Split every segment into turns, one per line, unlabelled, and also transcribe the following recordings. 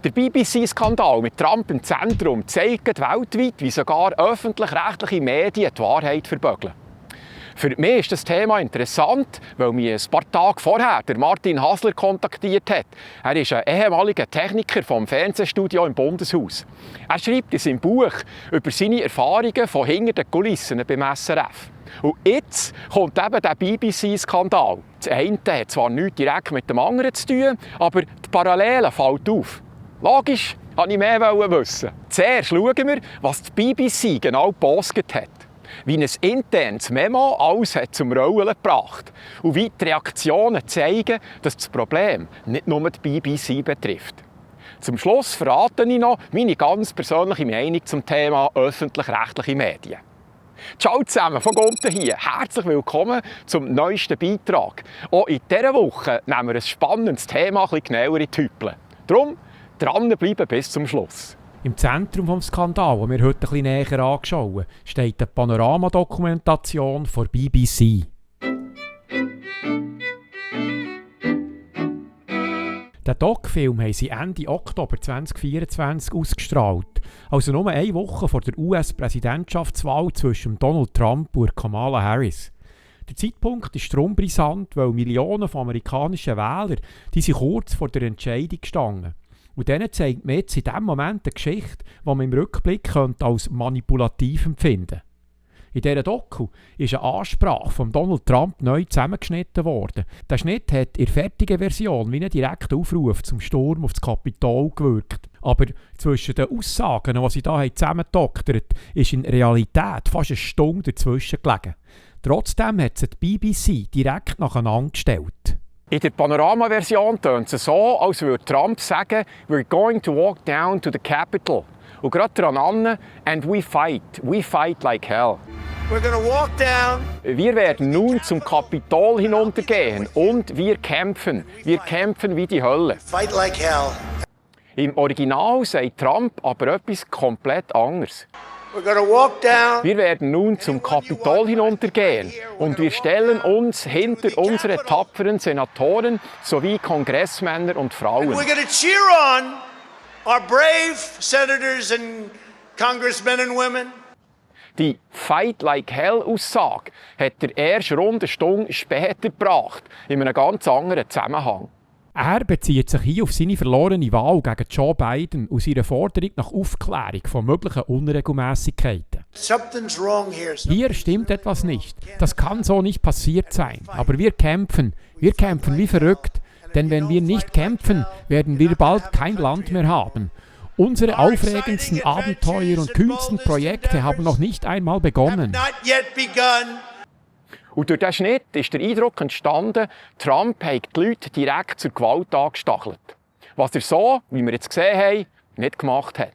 Der BBC-Skandal mit Trump im Zentrum zeigt weltweit, wie sogar öffentlich-rechtliche Medien die Wahrheit verbögeln. Für mich ist das Thema interessant, weil mich ein paar Tage vorher der Martin Hasler kontaktiert hat. Er ist ein ehemaliger Techniker vom Fernsehstudio im Bundeshaus. Er schreibt in seinem Buch über seine Erfahrungen von hinter den Kulissen beim SRF. Und jetzt kommt eben der BBC-Skandal. Das eine hat zwar nichts direkt mit dem anderen zu tun, aber die Parallelen fallen auf. Logisch, wollte ich mehr wissen. Zuerst schauen wir, was die BBC genau gepostet hat. Wie ein internes Memo alles hat zum Rollen gebracht und wie die Reaktionen zeigen, dass das Problem nicht nur die BBC betrifft. Zum Schluss verrate ich noch meine ganz persönliche Meinung zum Thema öffentlich-rechtliche Medien. Ciao zusammen, von Gunter hier. Herzlich willkommen zum neuesten Beitrag. Auch in dieser Woche nehmen wir ein spannendes Thema ein bisschen genauer in die Hüppel. Darum dranbleiben bis zum Schluss.
Im Zentrum des Skandals, den wir heute ein bisschen näher anschauen, steht eine Panoramadokumentation von BBC. Den Doc-Film haben sie Ende Oktober 2024 ausgestrahlt, also nur eine Woche vor der US-Präsidentschaftswahl zwischen Donald Trump und Kamala Harris. Der Zeitpunkt ist darum brisant, weil Millionen von amerikanischen Wählern die sind kurz vor der Entscheidung standen. Und denen zeigt man jetzt in diesem Moment eine Geschichte, die man im Rückblick als manipulativ empfinden könnte. In dieser Doku ist eine Ansprache von Donald Trump neu zusammengeschnitten worden. Der Schnitt hat in der fertigen Version wie ein direkter Aufruf zum Sturm auf das Kapitol gewirkt. Aber zwischen den Aussagen, die sie hier zusammengedoktert haben, ist in Realität fast eine Stunde dazwischen gelegen. Trotzdem hat sie die BBC direkt nacheinander gestellt.
In der Panorama-Version tönt es so, als würde Trump sagen, «We're going to walk down to the Capitol». Und gerade daran, «And we fight like hell».
We're gonna walk down.
Wir werden nun zum Kapitol hinuntergehen und wir kämpfen wie die Hölle.
Fight like hell.
Im Original sagt Trump aber etwas komplett anderes.
We're gonna walk down.
Wir werden nun zum Kapitol hinuntergehen und wir stellen uns hinter unsere tapferen Senatoren sowie Kongressmänner und Frauen.
We're gonna cheer on our brave senators and congressmen and women.
Die «Fight like hell»-Aussage hat er erst rund eine Stunde später gebracht, in einem ganz anderen Zusammenhang.
Er bezieht sich hier auf seine verlorene Wahl gegen Joe Biden und seine Forderung nach Aufklärung von möglichen Unregelmäßigkeiten.
Something's wrong here.
Hier stimmt etwas nicht. Das kann so nicht passiert sein. Aber wir kämpfen wie verrückt. Denn wenn wir nicht kämpfen, werden wir bald kein Land mehr haben. Unsere aufregendsten Abenteuer und kühnsten Projekte haben noch nicht einmal begonnen.
Und durch diesen Schnitt ist der Eindruck entstanden, Trump hat die Leute direkt zur Gewalt angestachelt. Was er so, wie wir jetzt gesehen haben, nicht gemacht hat.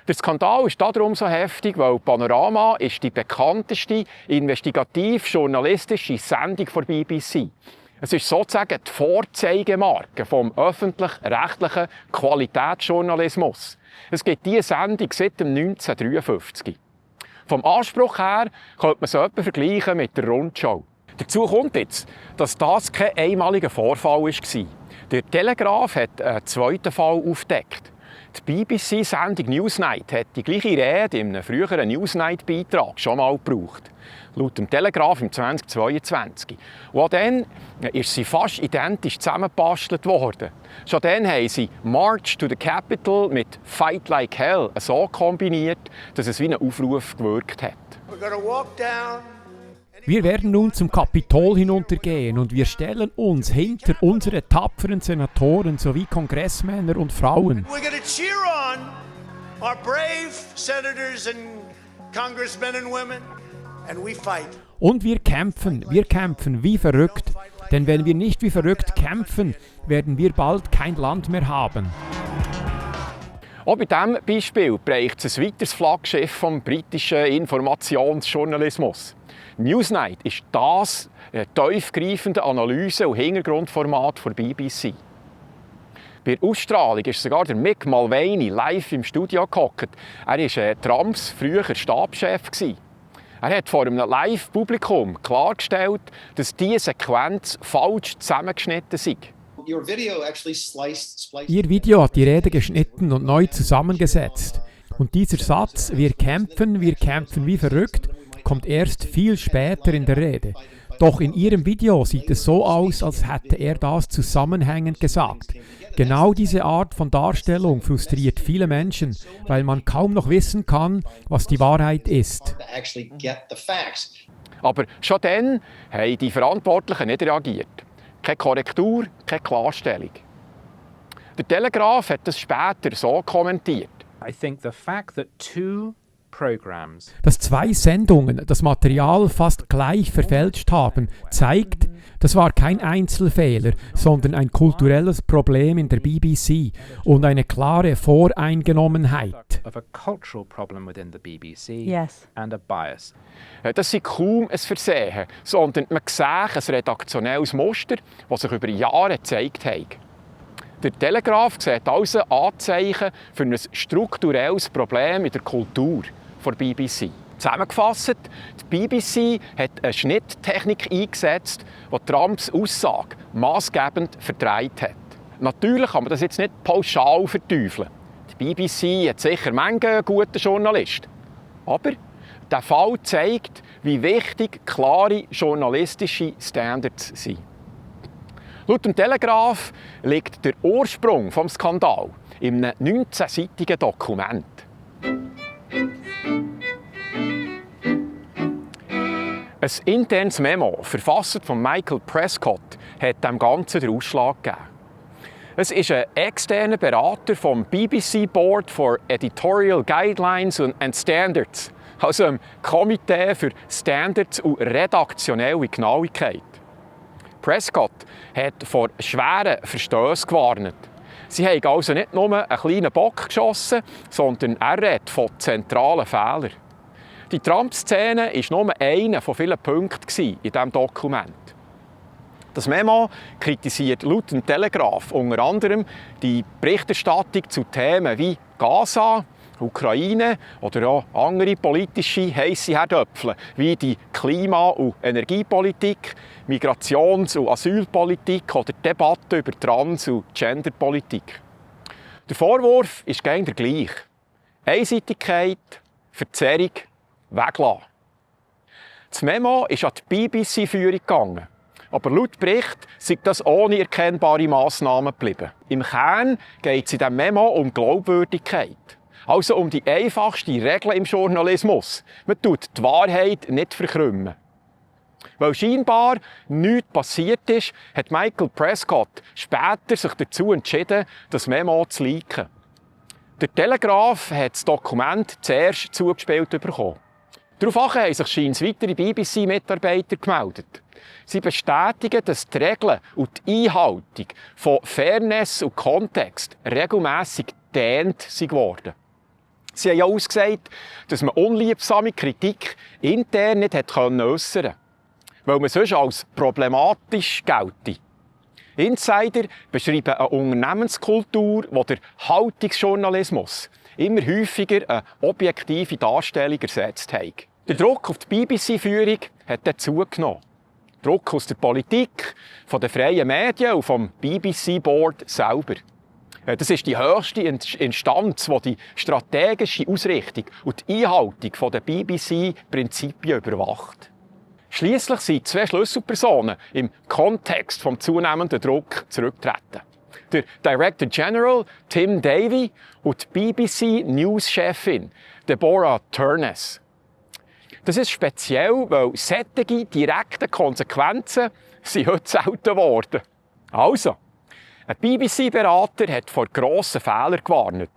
Der Skandal ist darum so heftig, weil Panorama ist die bekannteste investigativ-journalistische Sendung der BBC. Es ist sozusagen die Vorzeigemarke vom öffentlich-rechtlichen Qualitätsjournalismus. Es gibt diese Sendung seit 1953. Vom Anspruch her könnte man so etwa vergleichen mit der Rundschau. Dazu kommt jetzt, dass das kein einmaliger Vorfall war. Der Telegraph hat einen zweiten Fall aufgedeckt. Die BBC-Sendung Newsnight hat die gleiche Rede in einem früheren Newsnight-Beitrag schon mal gebraucht. Laut dem Telegraph im 2022. Und auch dann ist sie fast identisch zusammengebastelt worden. Schon dann haben sie «March to the Capitol» mit «Fight like hell» so kombiniert, dass es wie ein Aufruf gewirkt hat.
Wir werden nun zum Kapitol hinuntergehen und wir stellen uns hinter unsere tapferen Senatoren sowie Kongressmänner und Frauen.
We're gonna cheer on our brave senators and congressmen and women, and we fight.
Und wir kämpfen wie verrückt. Denn wenn wir nicht wie verrückt kämpfen, werden wir bald kein Land mehr haben.
Auch bei diesem Beispiel braucht es ein weiteres Flaggschiff vom britischen Informationsjournalismus. Newsnight ist das tiefgreifende Analyse- und Hintergrundformat der BBC. Bei der Ausstrahlung ist sogar der Mick Mulvaney live im Studio gehockt. Er war Trumps früherer Stabschef. Er hat vor einem Live-Publikum klargestellt, dass diese Sequenz falsch zusammengeschnitten sei.
Ihr Video hat die Rede geschnitten und neu zusammengesetzt. Und dieser Satz, wir kämpfen wie verrückt, kommt erst viel später in der Rede. Doch in Ihrem Video sieht es so aus, als hätte er das zusammenhängend gesagt. Genau diese Art von Darstellung frustriert viele Menschen, weil man kaum noch wissen kann, was die Wahrheit ist.
Aber schon dann haben die Verantwortlichen nicht reagiert. Keine Korrektur, keine Klarstellung. Der Telegraph hat das später so kommentiert.
I think the fact that two programs,
Dass 2 Sendungen das Material fast gleich verfälscht haben, zeigt, das war kein Einzelfehler, sondern ein kulturelles Problem in der BBC und eine klare Voreingenommenheit.
of a cultural problem within the BBC
Yes.
and a bias.
Das ist kaum ein Versehen, sondern man sieht ein redaktionelles Muster, das sich über Jahre gezeigt hat. Der Telegraph sieht also Anzeichen für ein strukturelles Problem in der Kultur der BBC. Zusammengefasst, die BBC hat eine Schnitttechnik eingesetzt, die Trumps Aussage maßgebend verdreht hat. Natürlich kann man das jetzt nicht pauschal verteufeln. Die BBC hat sicher manche gute Journalisten. Aber der Fall zeigt, wie wichtig klare journalistische Standards sind. Laut dem Telegraph liegt der Ursprung des Skandals in einem 19-seitigen Dokument. Ein internes Memo, verfasst von Michael Prescott, hat dem Ganzen den Ausschlag gegeben. Es ist ein externer Berater vom BBC Board for Editorial Guidelines and Standards, also einem Komitee für Standards und redaktionelle Genauigkeit. Prescott hat vor schweren Verstößen gewarnt. Sie haben also nicht nur einen kleinen Bock geschossen, sondern er redet von zentralen Fehlern. Die Trump-Szene war nur einer von vielen Punkten in diesem Dokument. Das Memo kritisiert laut dem Telegraph unter anderem die Berichterstattung zu Themen wie Gaza, Ukraine oder auch andere politische heisse Herdöpfel wie die Klima- und Energiepolitik, Migrations- und Asylpolitik oder Debatten über Trans- und Genderpolitik. Der Vorwurf ist gegen der gleich. Einseitigkeit, Verzerrung, weglassen. Das Memo ist an die BBC-Führung gegangen. Aber laut Bericht sind das ohne erkennbare Massnahmen geblieben. Im Kern geht es in diesem Memo um Glaubwürdigkeit. Also um die einfachste Regel im Journalismus. Man tut die Wahrheit nicht verkrümmen. Weil scheinbar nichts passiert ist, hat Michael Prescott später sich dazu entschieden, das Memo zu leaken. Der Telegraph hat das Dokument zuerst zugespielt bekommen. Daraufhin haben sich scheinbar weitere BBC-Mitarbeiter gemeldet. Sie bestätigen, dass die Regeln und die Einhaltung von Fairness und Kontext regelmässig gedehnt geworden. Sie haben ja ausgesagt, dass man unliebsame Kritik intern nicht äußern konnte, weil man sonst als problematisch gelte. Insider beschreiben eine Unternehmenskultur, wo der Haltungsjournalismus immer häufiger eine objektive Darstellung ersetzt hat. Der Druck auf die BBC-Führung hat dann zugenommen. Druck aus der Politik, von den freien Medien und vom BBC-Board selber. Das ist die höchste Instanz, die die strategische Ausrichtung und die Einhaltung der BBC-Prinzipien überwacht. Schliesslich sind 2 Schlüsselpersonen im Kontext des zunehmenden Druck zurückgetreten. Der Director General Tim Davie und die BBC-News-Chefin Deborah Turness. Das ist speziell, weil solche direkte Konsequenzen sind heute selten geworden. Also, ein BBC-Berater hat vor grossen Fehlern gewarnt.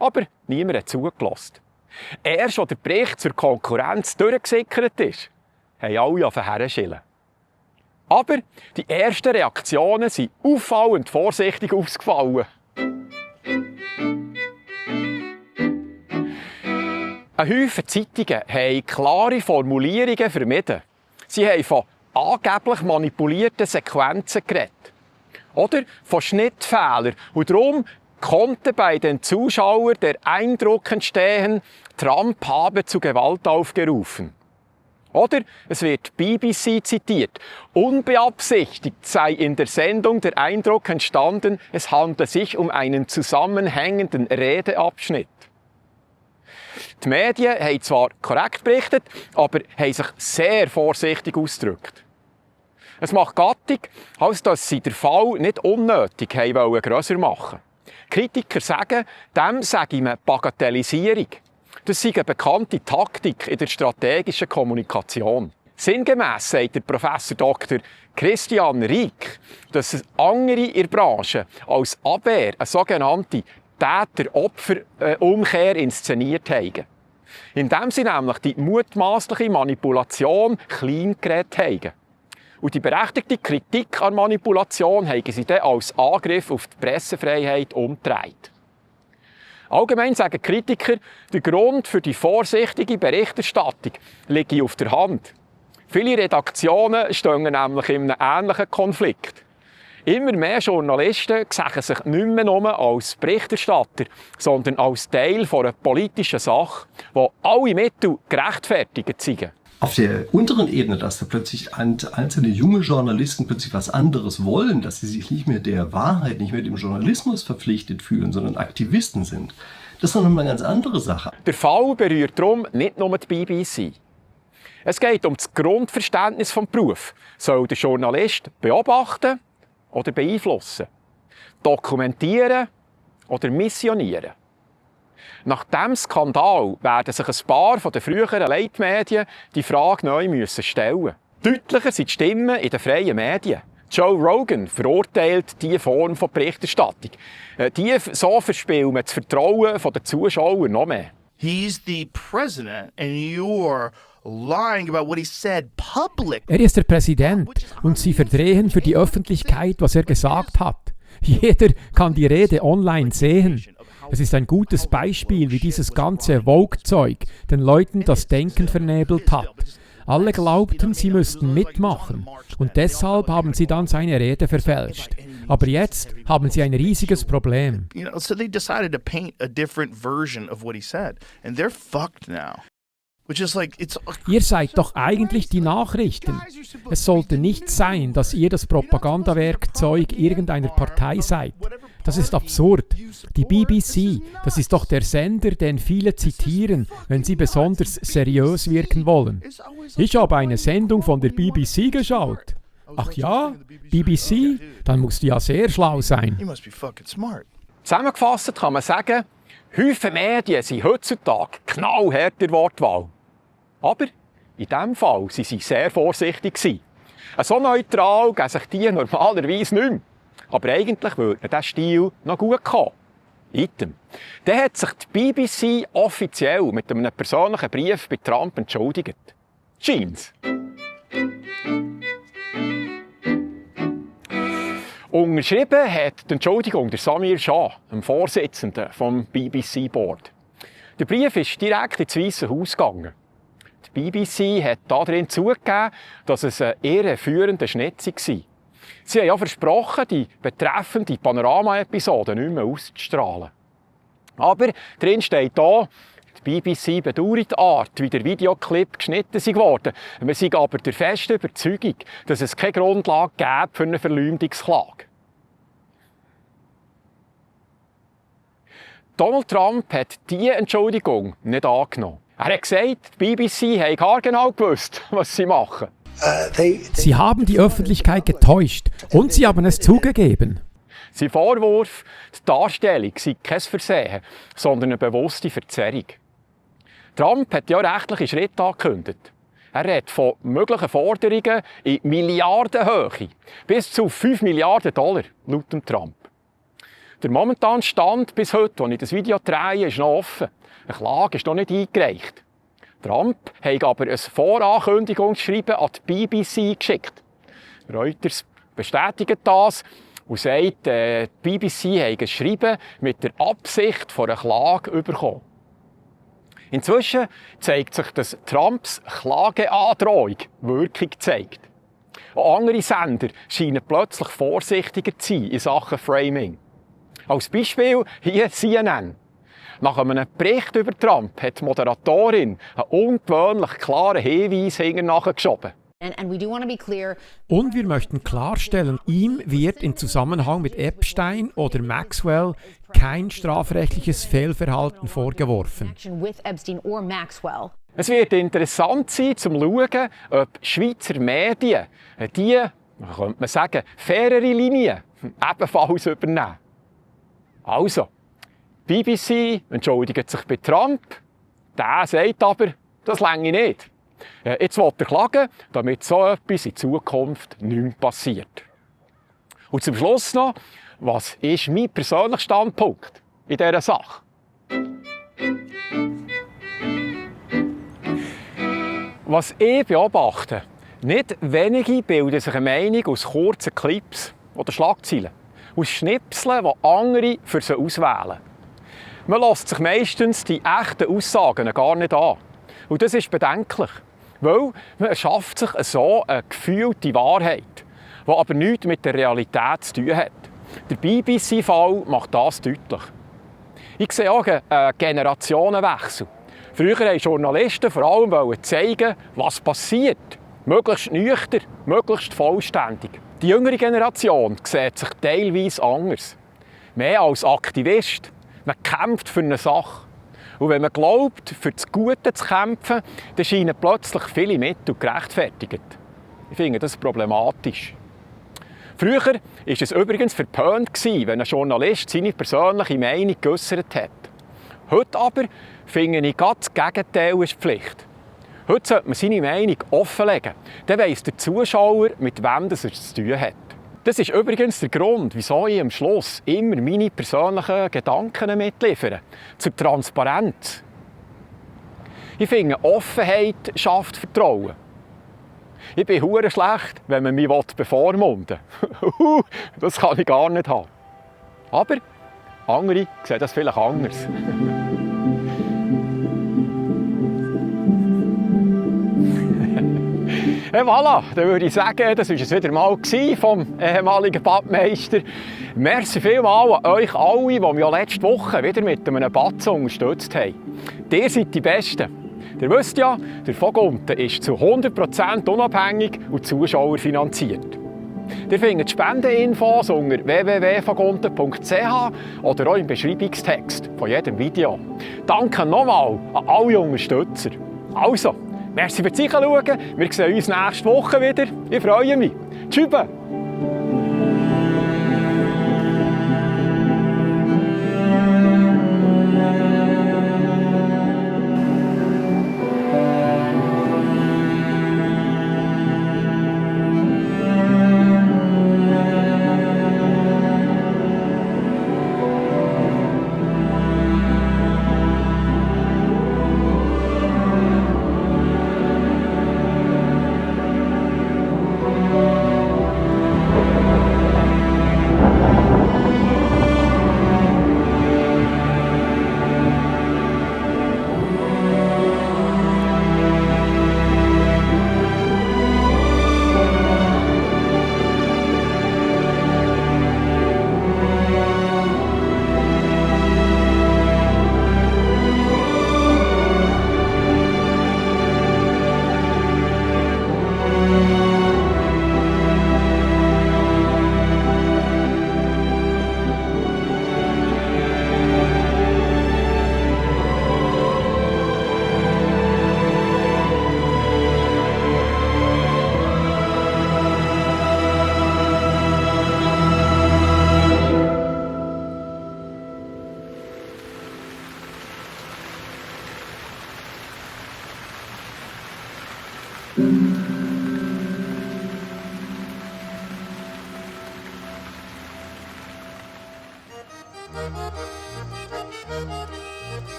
Aber niemand hat zugelassen. Erst als der Bericht zur Konkurrenz durchgesickert ist, haben alle auf den Herren schillen. Aber die ersten Reaktionen sind auffallend vorsichtig ausgefallen. Ein Haufen Zeitungen haben klare Formulierungen vermieden. Sie haben von angeblich manipulierten Sequenzen geredet. Oder von Schnittfehlern. Und darum konnte bei den Zuschauern der Eindruck entstehen, Trump habe zu Gewalt aufgerufen. Oder es wird BBC zitiert. Unbeabsichtigt sei in der Sendung der Eindruck entstanden, es handle sich um einen zusammenhängenden Redeabschnitt. Die Medien haben zwar korrekt berichtet, aber haben sich sehr vorsichtig ausgedrückt. Es macht Gattung, als dass sie den Fall nicht unnötig grösser machen wollten. Kritiker sagen, dem sage man Bagatellisierung. Das sei eine bekannte Taktik in der strategischen Kommunikation. Sinngemäss sagt der Professor Dr. Christian Rieck, dass andere in der Branche als Abwehr eine sogenannte Täter-Opfer-Umkehr inszeniert haben. Indem sie nämlich die mutmaßliche Manipulation klein geredet haben. Und die berechtigte Kritik an Manipulation haben sie dann als Angriff auf die Pressefreiheit umgedreht. Allgemein sagen Kritiker, der Grund für die vorsichtige Berichterstattung liege auf der Hand. Viele Redaktionen stehen nämlich in einem ähnlichen Konflikt. Immer mehr Journalisten sehen sich nicht mehr nur als Berichterstatter, sondern als Teil einer politischen Sache, wo alle Mittel gerechtfertigt sind.
Auf der unteren Ebene, dass da plötzlich einzelne junge Journalisten plötzlich was anderes wollen, dass sie sich nicht mehr der Wahrheit, nicht mehr dem Journalismus verpflichtet fühlen, sondern Aktivisten sind, das ist noch eine ganz andere Sache.
Der Fall berührt darum nicht nur die BBC. Es geht um das Grundverständnis des Berufs. Soll der Journalist beobachten oder beeinflussen? Dokumentieren oder missionieren? Nach diesem Skandal werden sich ein paar der früheren Leitmedien die Frage neu stellen. Deutlicher sind die Stimmen in den freien Medien. Joe Rogan verurteilt diese Form von Berichterstattung. So verspielt man das Vertrauen der Zuschauer noch mehr.
He's the president and you're lying about what he said publicly.
Er ist der Präsident und Sie verdrehen für die Öffentlichkeit, was er gesagt hat. Jeder kann die Rede online sehen. Es ist ein gutes Beispiel, wie dieses ganze Vogue-Zeug den Leuten das Denken vernebelt hat. Alle glaubten, sie müssten mitmachen und deshalb haben sie dann seine Rede verfälscht. Aber jetzt haben sie ein riesiges Problem.
So they decided to paint a different version of what he said and they're fucked now.
Ihr seid doch eigentlich die Nachrichten. Es sollte nicht sein, dass ihr das Propagandawerkzeug irgendeiner Partei seid. Das ist absurd. Die BBC, das ist doch der Sender, den viele zitieren, wenn sie besonders seriös wirken wollen. Ich habe eine Sendung von der BBC geschaut. Ach ja? BBC? Dann musst du ja sehr schlau sein.
Zusammengefasst kann man sagen, Haufen Medien sind heutzutage knallhart in der Wortwahl. Aber in diesem Fall waren sie sehr vorsichtig. So neutral geben sich die normalerweise nicht mehr. Aber eigentlich würde dieser Stil noch gut kommen. Item. Dann hat sich die BBC offiziell mit einem persönlichen Brief bei Trump entschuldigt. Jeans. Unterschrieben hat die Entschuldigung der Samir Shah, dem Vorsitzenden des BBC Board. Der Brief ist direkt ins Weiße Haus gegangen. Die BBC hat darin zugegeben, dass es ein irreführender Schnitt war. Sie haben ja versprochen, die betreffende Panorama-Episode nicht mehr auszustrahlen. Aber drin steht auch, die BBC bedauert die Art, wie der Videoclip geschnitten wurde. Wir sind aber der festen Überzeugung, dass es keine Grundlage gäbe für eine Verleumdungsklage. Donald Trump hat diese Entschuldigung nicht angenommen. Er hat gesagt, die BBC habe gar genau gewusst, was sie machen.
Sie haben die Öffentlichkeit getäuscht und sie haben es zugegeben.
Sein Vorwurf, die Darstellung sei kein Versehen, sondern eine bewusste Verzerrung. Trump hat ja rechtliche Schritte angekündigt. Er redet von möglichen Forderungen in Milliardenhöhe, bis zu $5 Milliarden, laut dem Trump. Der momentane Stand bis heute, als ich das Video drehe, ist noch offen. Eine Klage ist noch nicht eingereicht. Trump hat aber ein Vorankündigungsschreiben an die BBC geschickt. Reuters bestätigt das und sagt, die BBC hat ein Schreiben mit der Absicht von einer Klage bekommen. Inzwischen zeigt sich, dass Trumps Klageandrohung Wirkung zeigt. Auch andere Sender scheinen plötzlich vorsichtiger zu sein in Sachen Framing. Als Beispiel hier CNN. Nach einem Bericht über Trump hat die Moderatorin einen ungewöhnlich klaren Hinweis hinterher nachgeschoben.
Und wir möchten klarstellen, ihm wird in Zusammenhang mit Epstein oder Maxwell kein strafrechtliches Fehlverhalten vorgeworfen.
Es wird interessant sein, zu schauen, ob Schweizer Medien die, könnte man sagen, fairere Linie ebenfalls übernehmen. Also, die BBC entschuldigt sich bei Trump, der sagt aber, das reiche nicht. Jetzt will er klagen, damit so etwas in Zukunft nicht mehr passiert. Und zum Schluss noch, was ist mein persönlicher Standpunkt in dieser Sache? Was ich beobachte, nicht wenige bilden sich eine Meinung aus kurzen Clips oder Schlagzeilen, aus Schnipseln, die andere für sie auswählen. Man lässt sich meistens die echten Aussagen gar nicht an. Und das ist bedenklich, weil man erschafft sich so eine gefühlte Wahrheit, die aber nichts mit der Realität zu tun hat. Der BBC-Fall macht das deutlich. Ich sehe auch einen Generationenwechsel. Früher wollten Journalisten vor allem zeigen, was passiert. Möglichst nüchtern, möglichst vollständig. Die jüngere Generation sieht sich teilweise anders. Mehr als Aktivist. Man kämpft für eine Sache. Und wenn man glaubt, für das Gute zu kämpfen, dann scheinen plötzlich viele Mittel gerechtfertigt. Ich finde das problematisch. Früher war es übrigens verpönt, wenn ein Journalist seine persönliche Meinung geäussert hat. Heute aber finde ich gerade das Gegenteil ist Pflicht. Heute sollte man seine Meinung offenlegen. Dann weiss der Zuschauer, mit wem er es zu tun hat. Das ist übrigens der Grund, wieso ich am Schluss immer meine persönlichen Gedanken mitliefere. Zur Transparenz. Ich finde, Offenheit schafft Vertrauen. Ich bin hure schlecht, wenn man mich bevormunden will. Das kann ich gar nicht haben. Aber andere sehen das vielleicht anders. Ja, voilà, dann würde ich sagen, das war es wieder mal vom ehemaligen Badmeister. Merci vielmals an euch alle, die mich letzte Woche wieder mit einem Batzen unterstützt haben. Ihr seid die Besten. Ihr wisst ja, der Vogunten ist zu 100% unabhängig und zuschauerfinanziert. Ihr findet Spendeninfos unter www.vogunten.ch oder auch im Beschreibungstext von jedem Video. Danke nochmal an alle Unterstützer. Also, merci fürs Zuschauen. Wir sehen uns nächste Woche wieder. Ich freue mich. Tschüss.